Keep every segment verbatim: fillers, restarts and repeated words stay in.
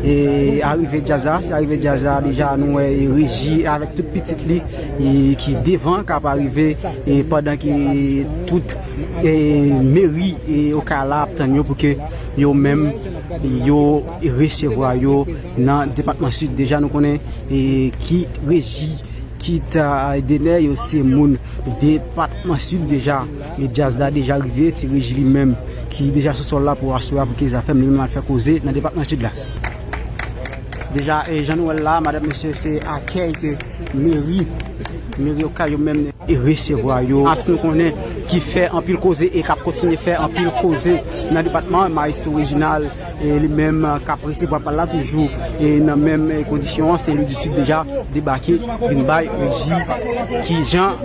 E arive djaz la, se arive djaz la deja nou wè e Reji avèk tout pitit li e ki devan k ap arive e pandan ke tout e meri e Okay la ap tann yo pou ke yo menm yo resevwa yo nan depatman Sid. Deja nou konnen e ki Reji Kit a Dener, yo se moun depatman Sid deja. E djaz la deja rive, Ti Reji li menm ki deja sou sòl la pou aswè a pou ke Zafèm li menm al fè koze nan depatman Sid la. Deja, e jan nou wè l la, madanm mesye, se akèy ke meri, meri Okay yo menm e resevwa yo. As nou konnen ki fè anpil koze e k ap kontinye fè anpil koze nan depatman, Maestro Reginald e li menm k ap resevwa pa l la toujou e nan menm e kondisyon an, Sen Lwi di Sid deja debake, vin bay Reji kijan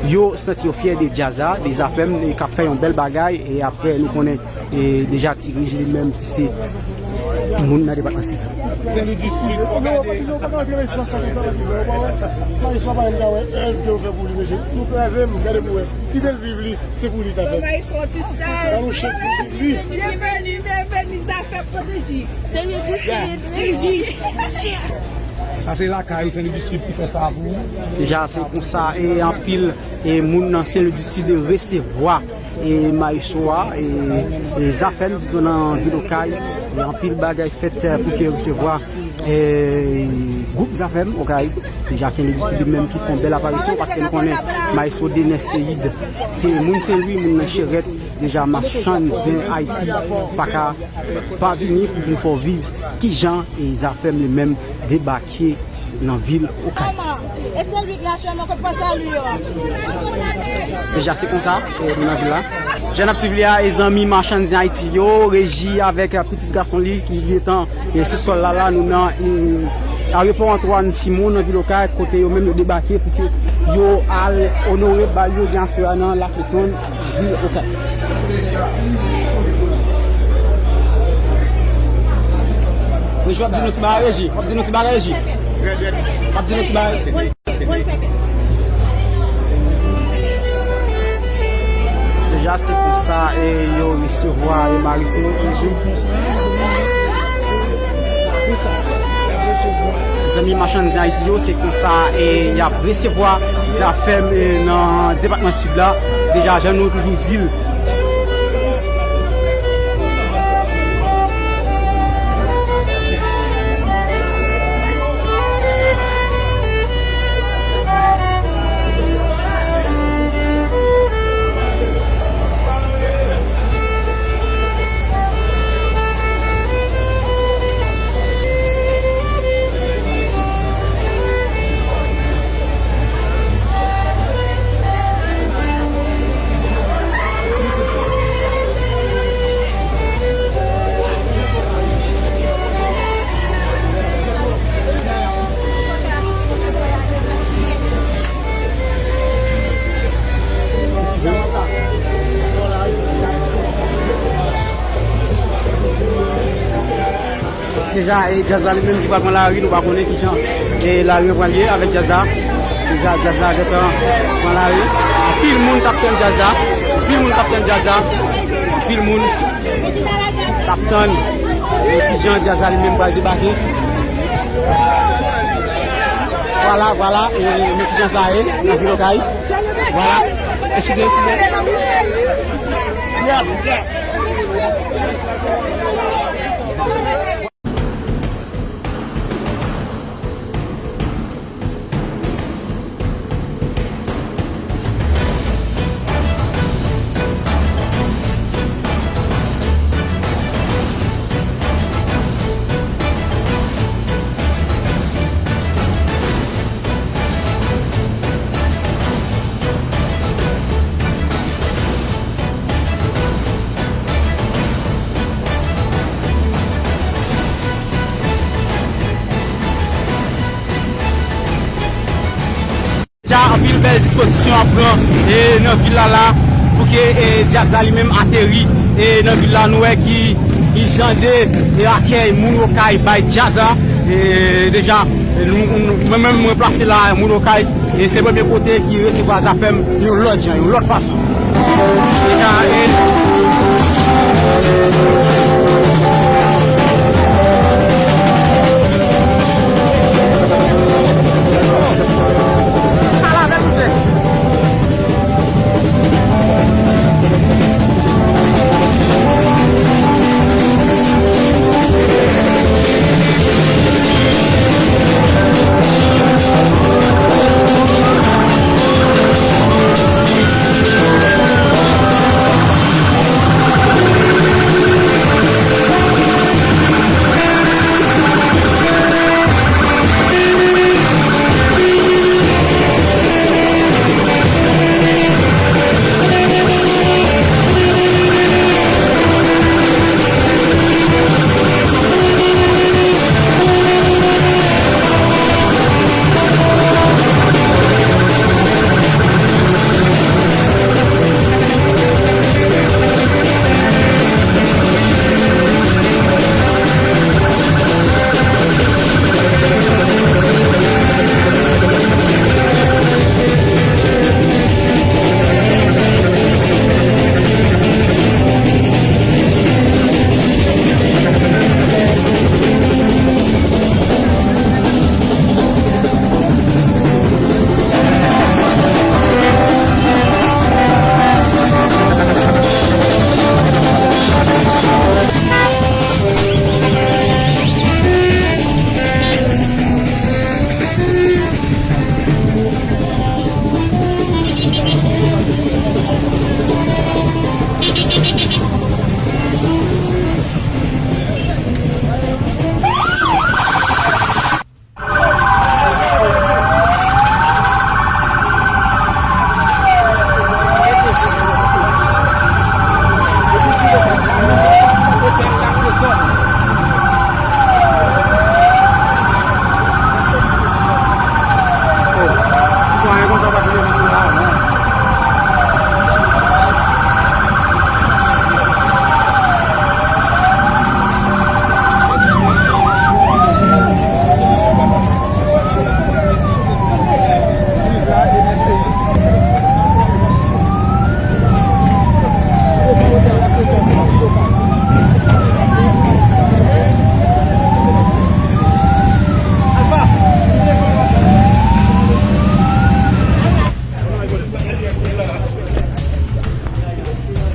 yo santi yo fyè de djaz la, de Zafèm e k ap fè yon bèl bagay. E apre nou konnen e deja Ti Reji li menm ki se moun nan depatman Sid. Sen Lwi di Sid, fò gade. Maestro pa menm ka wè èv ke yo fè pou li, mesye. Nou kreze m, gade pou wè. Kite l viv li. Se pou li Zafèm. Bay sòti chal. Ba nou chans pou li. Byenveni, byenveni, Zafèm pwoteji. Se li di, se li di. Sa se lakay ou, Sen Lwi di Sid ki fè sa pou ou. Deja se konsa e anpil e moun nan Sen Lwi di Sid resevwa e maestro a e, e Zafèm dizon nan vil Okay. E anpil bagay fèt e pou ke resevwa e gwoup Zafèm Okay. Deja Sen Lwi di Sid menm ki fè yon bèl aparisyon paske nou konnen maestro Dener Ceide se moun Sen Lwi, moun nan Chèrèt. Deja machann zen Ayiti pa ka pa vini pou vin fè w viv kijan e Zafèm li menm debake nan vil Okay. Deja se konsa e nou nan vil la. Jan n ap swiv li a e zanmi machann zen Ayiti yo, Reji avèk e pitit gason li ki gentan e sou sòl la la, nou nan e ayewopò Antoine Simon nan vil Okay, kote yo menm yo debake pou ke yo al onore bal yo gen aswè a nan Lafriton, vil Okay. Reji, w ap di nou ti bagay, Reji? W ap di nou ti bagay, Reji? W ap di nou ti bagay? Deja se konsa e yo resevwa e maestro. Zanmi machann zen Ayiti yo, se konsa e y ap resevwa Zafèm e nan depatman Sid la. Deja jan nou toujou di l. Deja, e djaz la li menm ki pral pran lari, nou pa konnen kijan e lari an pral ye avèk djaz la. Deja, djaz la gentan pran lari. Anpil moun k ap tann djaz la. Anpil moun k ap tann djaz la. Anpil moun k ap tann e kijan djaz la li menm pral debake. Vwala, vwala, e men kijan sa ye nan vil Okay. Vwala. Eskize, eskize. Deja anpil bèl dispozisyon ap pran e nan vil la la pou ke e djaz la li menm ateri e nan vil la. Nou wè ki, ki jan de e akèy moun Okay bay djaz la. E deja nou, nou, mwen menm mwen plase la, moun Okay e se premye kote ki resevwa Zafèm yon lòt jan, yon lòt fason. Deja e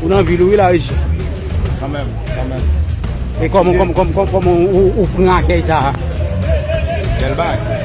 Ou nan vil ou wi, la Regi. Kanmenm, kanmenm. E kòman, kòman, kòman, kòman, kòman ou, ou pran akèy sa a? Bèl bagay.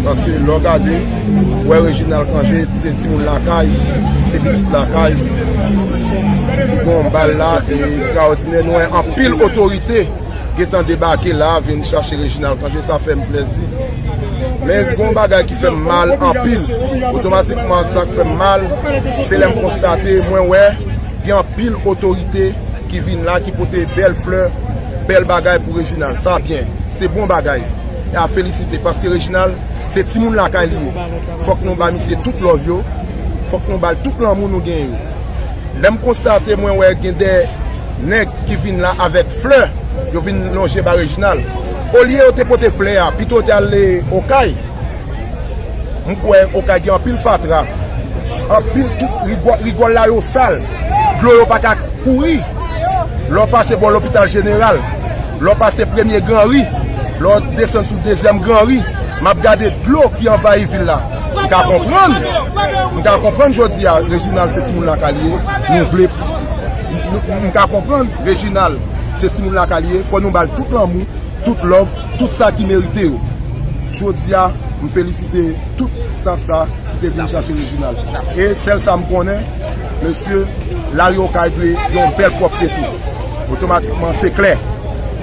Paske lè w gade, w wè Reginald Cangé, se timoun lakay, se pitit lakay. Bon, bal la, e ekstraòdinè, nou wè anpil otorite gentan debake la, vin chache Reginald Cangé, sa fè m plèzi. Men gon bagay ki fè m mal anpil. Otomatikman, sa k fè m mal, se lè m konstate, mwen wè, gen anpil otorite ki vin la, ki pote bèl flè, bèl bagay pou Reginald. Sa byen, se bon bagay. E a felisite, paske Reginald, se timoun lakay li ye. Fòk nou ba misye tout love yo, fòk nou ba l tout lanmou nou genyen yo. Lè m konstate, mwen wè gen de nèg ki vin la avèk flè, yo vin lonje ba Reginald. Olye yo te pote flè a, pito yo te ale Okay. M kwè Okay gen anpil fatra, anpil tout rigò-, rigòl la yo sal, dlo yo pa ka kouri. Lè w pase bò lopital jeneral, lè w pase premye Gran Ri, lè w desann sou dezyèm Gran Ri, m ap gade dlo ki anvayi vil la. M ka konprann, m ka konprann jodi a, Reginald se timoun lakay li ye, nou vle, m, m, m ka konprann, Reginald se timoun lakay li ye, fò nou ba l tout lanmou, tout love, tout sa ki merite yo. Jodi a, m felisite tout staff sa ki te vin chache Reginald. E sèl sa m konnen, mesye, lari Okay dwe gen yon bèl pwòpte tou. Otomatikman, se klè.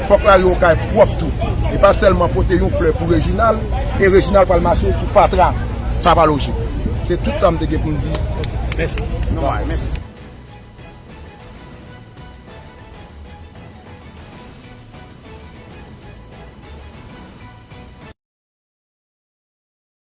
Fòk lari Okay pwòp tou. E pa sèlman pote yon flè pou Reginald, e Reginald pral mache sou fatra. Sa pa lojik. Se tout sa m te gen pou m di. Mèsi. Nòmal, mèsi.